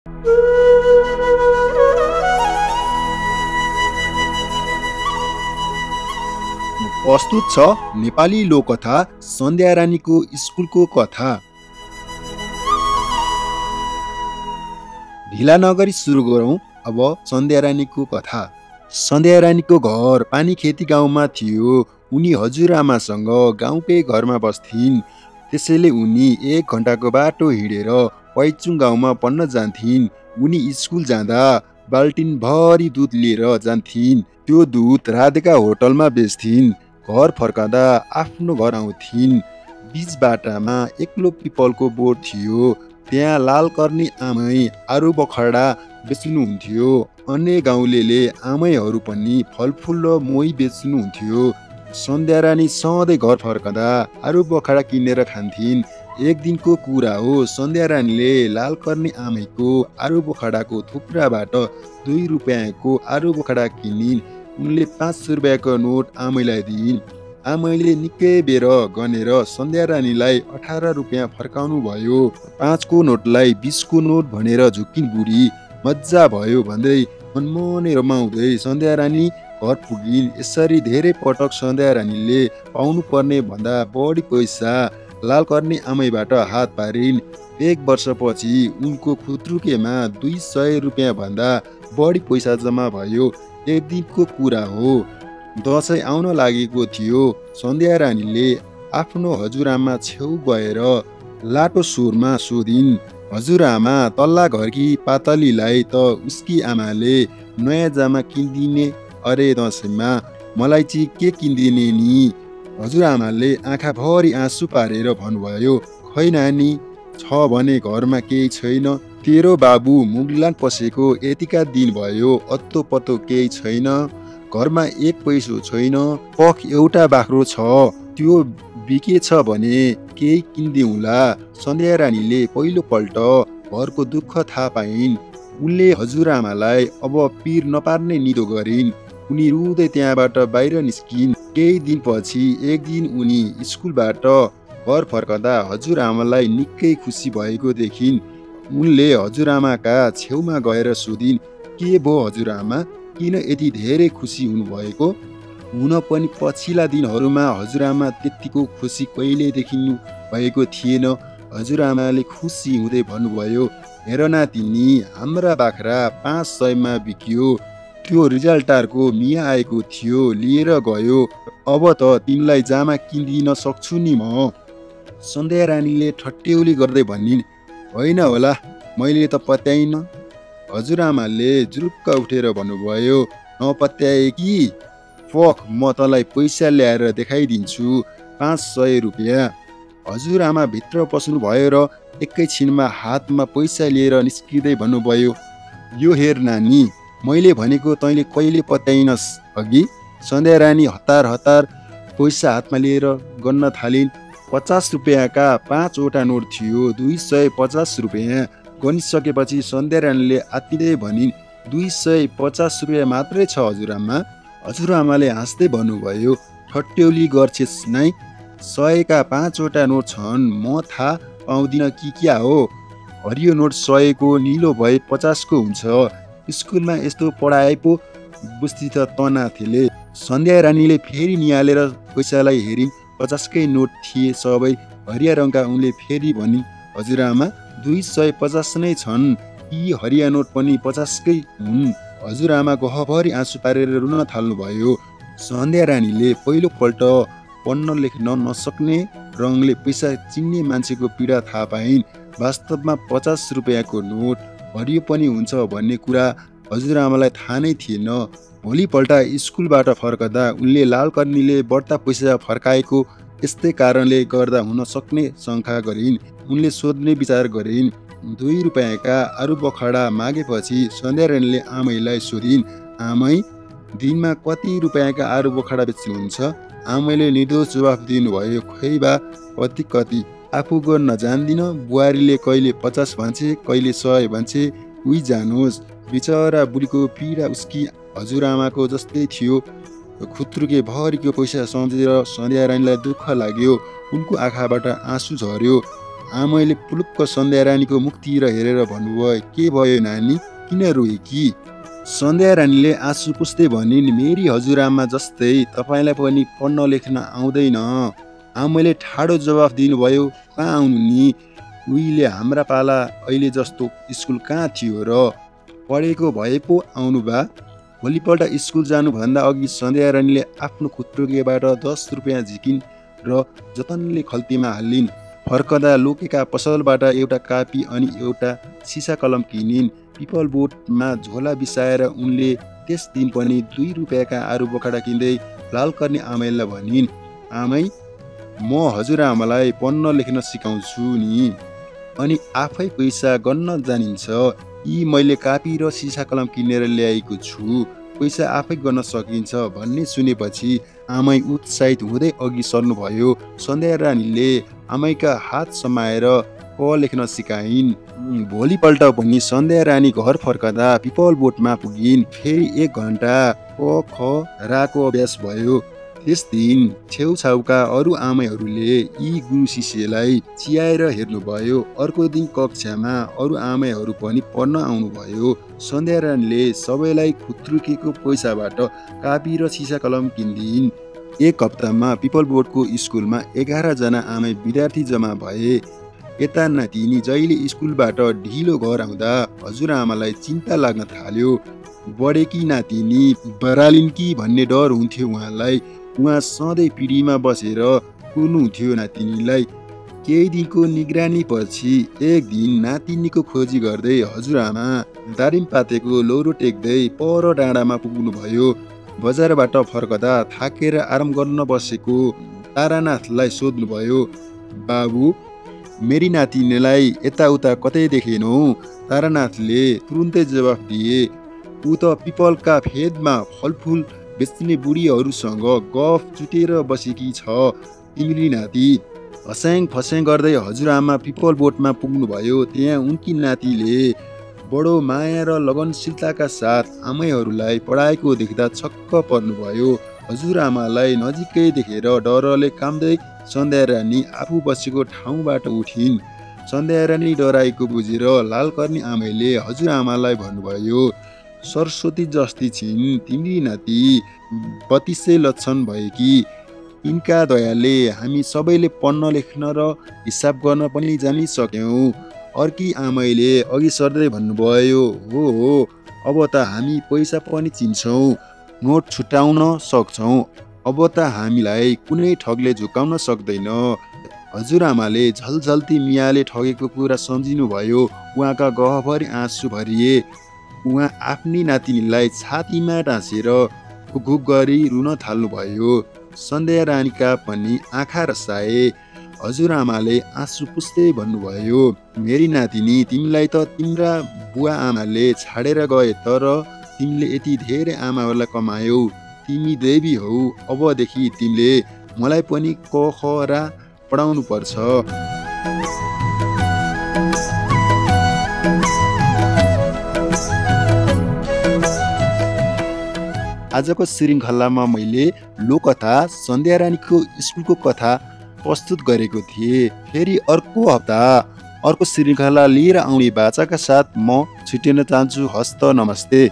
प्रस्तुत छ नेपाली लोककथा सन्ध्या रानीको स्कुलको कथा। ढिला नगरी सुरु गरौँ अब सन्ध्या रानीको कथा। सन्ध्या रानीको घर पानीखेती गाउँमा थियो। उनी हजुरआमासँग गाउँकै घरमा बस्थिन्। त्यसैले उनी 1 घण्टाको बाटो हिँडेर पैचुङ गाउँमा पढ्न जान्थिन्। उनी स्कुल जाँदा बाल्टिन भरी दुध लिएर जान्थिन्। त्यो दुध राधिका होटलमा बेच्थिन्। घर फर्कँदा आफ्नो घर आउँथिन्। बीच बाटामा एक्लो पिपलको बोट थियो। त्यहाँ लालकर्णी आमै आरु बखडा बेच्नुहुन्थ्यो। अन्य गाउँलेले आमैहरू पनि फलफुल र मोही बेच्नुहुन्थ्यो। सन्ध्या रानी सधैँ घर फर्कँदा आरु बखडा किनेर खान्थिन्। एक दिनको कुरा हो, सन्ध्या रानीले लालकर्णी आमैको आरु बखडाको थुप्राबाट 2 रुपियाँको आरु बखडा किनिन्। उनले 500 रुपियाँको नोट आमैलाई दिइन्। आमैले निकै बेर गनेर सन्ध्या रानीलाई 18 रुपियाँ फर्काउनु भयो। 5 को नोटलाई 20 को नोट भनेर झुकिन् बुढी। मजा भयो भन्दै मनमनै रमाउँदै सन्ध्या रानी घर पुगिन्। यसरी धेरै पटक सन्ध्या रानीले पाउनु पर्ने भन्दा बढी पैसा लालकर्णी आमैबाट हात पारिन्। 1 वर्षपछि उनको खुत्रुकेमा 200 रुपियाँ भन्दा बढी पैसा जम्मा भयो। एक दिनको कुरा हो, दसैँ आउन लागेको थियो। सन्ध्या रानीले आफ्नो हजुरआमा छेउ गएर लाटो स्वरमा सोधिन्, हजुरआमा, तल्ला घरकी पातलीलाई त उसकी आमाले नयाँ जामा किनिदिने अरे दसैँमा, मलाई चाहिँ के किनिदिने नि? हजुरआमाले आँखाभरि आँसु पारेर भन्नुभयो, खै नानी, छ भने घरमा केही छैन। तेरो बाबु मुगलान पसेको यतिका दिन भयो, अत्तो पत्तो केही छैन। घरमा 1 पैसो छैन। पख एउटा बाख्रो छ, त्यो बिकेछ भने केही किनिदिउँला। सन्ध्या रानीले पहिलोपल्ट घरको दुःख थाहा पाइन्। उनले हजुरआमालाई अब पिर नपार्ने निदो गरिन्। उनी रुँदै त्यहाँबाट बाहिर निस्किन्। केही दिनपछि एक दिन उनी स्कुलबाट घर फर्कँदा हजुरआमालाई निकै खुसी भएको देखिन्। उनले हजुरआमाका छेउमा गएर सोधिन्, के भो हजुरआमा, किन यति धेरै खुसी हुनुभएको? हुन पनि पछिल्ला दिनहरूमा हजुरआमा त्यतिको खुसी कहिले देखिनु भएको थिएन। हजुरआमाले खुसी हुँदै भन्नुभयो, हेर नातिनी, हाम्रा बाख्रा 500 मा बिक्यो। त्यो रिजल्टारको मिया आएको थियो, लिएर गयो। अब त तिमीलाई जामा किनिदिन सक्छु नि म। सन्ध्या रानीले ठट्यौली गर्दै भनिन्, होइन होला, मैले त पत्याइन। हजुरआमाले जुरुक्क उठेर भन्नुभयो, नपत्याए कि? पख, म तँलाई पैसा ल्याएर देखाइदिन्छु, 500 रुपियाँ। हजुरआमा भित्र पस्नु भयो र एकैछिनमा हातमा पैसा लिएर निस्किँदै भन्नुभयो, यो हेर नानी, मैले भनेको तैँले कहिले पत्याइनस् अघि? सन्ध्या रानी हतार हतार पैसा हातमा लिएर गन्न थालिन्। 50 रुपियाँका 5 वटा नोट थियो, 250 रुपियाँ। गनिसकेपछि सन्ध्या रानीले आत्तिँदै भनिन्, 250 रुपियाँ मात्रै छ हजुरआमा। हजुरआमाले हाँस्दै भन्नुभयो, ठट्यौली गर्छेस् नै, 100 का 5 वटा नोट छन्, म थाहा पाउँदिन कि क्या हो? हरियो नोट 100 को, निलो भए 50 को हुन्छ। स्कुलमा यस्तो पढाए पो बुझ्थी त तनाथेले। सन्ध्या रानीले फेरि निहालेर पैसालाई हेरिन्। 50 कै नोट थिए सबै हरिया रङका। उनले फेरि भनिन्, हजुरआमा, 250 नै छन्, यी हरिया नोट पनि 50 कै हुन्। हजुरआमा गहभरि आँसु पारेर रुन थाल्नुभयो। सन्ध्या रानीले पहिलोपल्ट पढ्न लेख्न नसक्ने रङले पैसा चिन्ने मान्छेको पीडा थाहा पाइन्। वास्तवमा 50 रुपियाँको नोट हरियो पनि हुन्छ भन्ने कुरा हजुरआमालाई थाहा नै थिएन। भोलिपल्ट स्कुलबाट फर्कँदा उनले लालकर्णीले बढ्ता पैसा फर्काएको यस्तै कारणले गर्दा हुन सक्ने शङ्का गरिन्। उनले सोध्ने विचार गरिन्। 2 रुपियाँका आरु बखडा मागेपछि सन्ध्या रानीले आमैलाई सोधिन्, आमै, दिनमा कति रुपियाँका आरु बखडा बेच्नुहुन्छ? आमैले निर्दोष जवाफ दिनुभयो, खै बा, कति कति आफू गर्न जान्दिन। बुहारीले कहिले 50 भन्छे, कहिले 100 भन्छे, उही जानोस्। बिचरा बुढीको पीडा उसकी हजुरआमाको जस्तै थियो। खुत्रुके भरिको पैसा सम्झेर सन्ध्या रानीलाई दुःख लाग्यो। उनको आँखाबाट आँसु झर्यो। आमैले पुलुक्क सन्ध्या रानीको मुखतिर हेरेर भन्नुभयो, के भयो नानी, किन रोएकी? सन्ध्या रानीले आँसु पुस्दै भनिन्, मेरी हजुरआमा जस्तै तपाईँलाई पनि पढ्न लेख्न आउँदैन। आमैले ठाडो जवाफ दिनुभयो, कहाँ आउनु नि, उहिले हाम्रा पाला अहिले जस्तो स्कुल कहाँ थियो र, पढेको भए पो आउनु बा। भोलिपल्ट स्कुल जानुभन्दा अघि सन्ध्या रानीले आफ्नो खुत्रुकेबाट 10 रुपियाँ झिकिन् र जतनले खल्तीमा हालिन्। फर्कदा लोकेका पसलबाट एउटा कापी अनि एउटा सिसा कलम किनिन्। पिपल बोटमा झोला बिसाएर उनले त्यस दिन पनि 2 रुपियाँका आरु बखडा किन्दै लालकर्णी आमैलाई भनिन्, आमै, म हजुरआमालाई पढ्न लेख्न सिकाउँछु नि, अनि आफै पैसा गर्न जानिन्छ। यी मैले कापी र सिसा कलम किनेर ल्याएको छु, पैसा आफै गर्न सकिन्छ भन्ने सुनेपछि आमै उत्साहित हुँदै अघि सर्नुभयो। सन्ध्या रानीले आमैका हात समाएर क लेख्न सिकाइन्। भोलिपल्ट पनि सन्ध्या रानी घर फर्कदा पिपल बोटमा पुगिन्। फेरि 1 घन्टा क ख राको अभ्यास भयो। त्यस दिन छेउछाउका अरू आमैहरूले यी गुरु शिष्यलाई चियाएर हेर्नुभयो। अर्को दिन कक्षामा अरू आमैहरू पनि पढ्न आउनुभयो। सन्ध्या रानीले सबैलाई खुत्रुकेको पैसाबाट कापी र सिसा कलम किनिदिन्। 1 हप्तामा पिपल बोटको स्कुलमा 11 जना आमै विद्यार्थी जम्मा भए। यता नातिनी जहिले स्कुलबाट ढिलो घर आउँदा हजुरआमालाई चिन्ता लाग्न थाल्यो। बढेकी नातिनी बरालिन् कि भन्ने डर हुन्थ्यो उहाँलाई। उहाँ सधैँ पिँढीमा बसेर कुर्नुहुन्थ्यो नातिनीलाई। केही दिनको निगरानी पछि एक दिन नातिनीको खोजी गर्दै हजुरआमा दारिम पातेको लौरो टेक्दै पर डाँडामा पुग्नुभयो। बजारबाट फर्कदा थाकेर आराम गर्न बसेको तारानाथलाई सोध्नुभयो, बाबु, मेरी नातिनीलाई यताउता कतै देखेनौ? तारानाथले तुरुन्तै जवाफ दिए, ऊ त पिपलका फेदमा फलफुल बेच्ने बुढीहरूसँग गफ चुटेर बसेकी छ तिम्री नाति। हस्याङ फस्याङ गर्दै हजुरआमा पिपल बोटमा पुग्नुभयो। त्यहाँ उनकी नातिले बडो माया र लगनशीलताका साथ आमैहरूलाई पढाएको देख्दा छक्क पर्नुभयो। हजुरआमालाई नजिकै देखेर डरले काम्दै सन्ध्या रानी आफू बसेको ठाउँबाट उठिन्। सन्ध्या रानी डराएको बुझेर लालकर्णी आमैले हजुरआमालाई भन्नुभयो, सरस्वती जस्ती छिन् तिम्री नाति, 32 लक्षण भएकी। यिनका दयाले हामी सबैले पढ्न लेख्न र हिसाब गर्न पनि जानिसक्यौँ। अर्की आमैले अघि सर्दै भन्नुभयो, हो, अब त हामी पैसा पनि चिन्छौँ, नोट छुटाउन सक्छौँ, अब त हामीलाई कुनै ठगले झुकाउन सक्दैन। हजुरआमाले झलझल्ती मियाले ठगेको कुरा सम्झिनुभयो। उहाँका गहभरि आँसु भरिए। उहाँ आफ्नी नातिनीलाई छातीमा टाँसेर खुकुक गरी रुन थाल्नुभयो। सन्ध्या रानीका पनि आँखा रसाए। हजुरआमाले आँसु पुस्दै भन्नुभयो, मेरी नातिनी, तिमीलाई त तिम्रा बुवा आमाले छाडेर गए, तर तिमीले यति धेरै आमाहरूलाई कमायौ। तिमी देवी हौ। अबदेखि तिमीले मलाई पनि क ख रा पढाउनु पर्छ। आजको श्रृङ्खलामा मैले लोककथा सन्ध्या रानीको स्कुलको कथा प्रस्तुत गरेको थिएँ। फेरि अर्को हप्ता अर्को श्रृङ्खला लिएर आउने बाचाका साथ म छुटिन चाहन्छु। हस्त नमस्ते।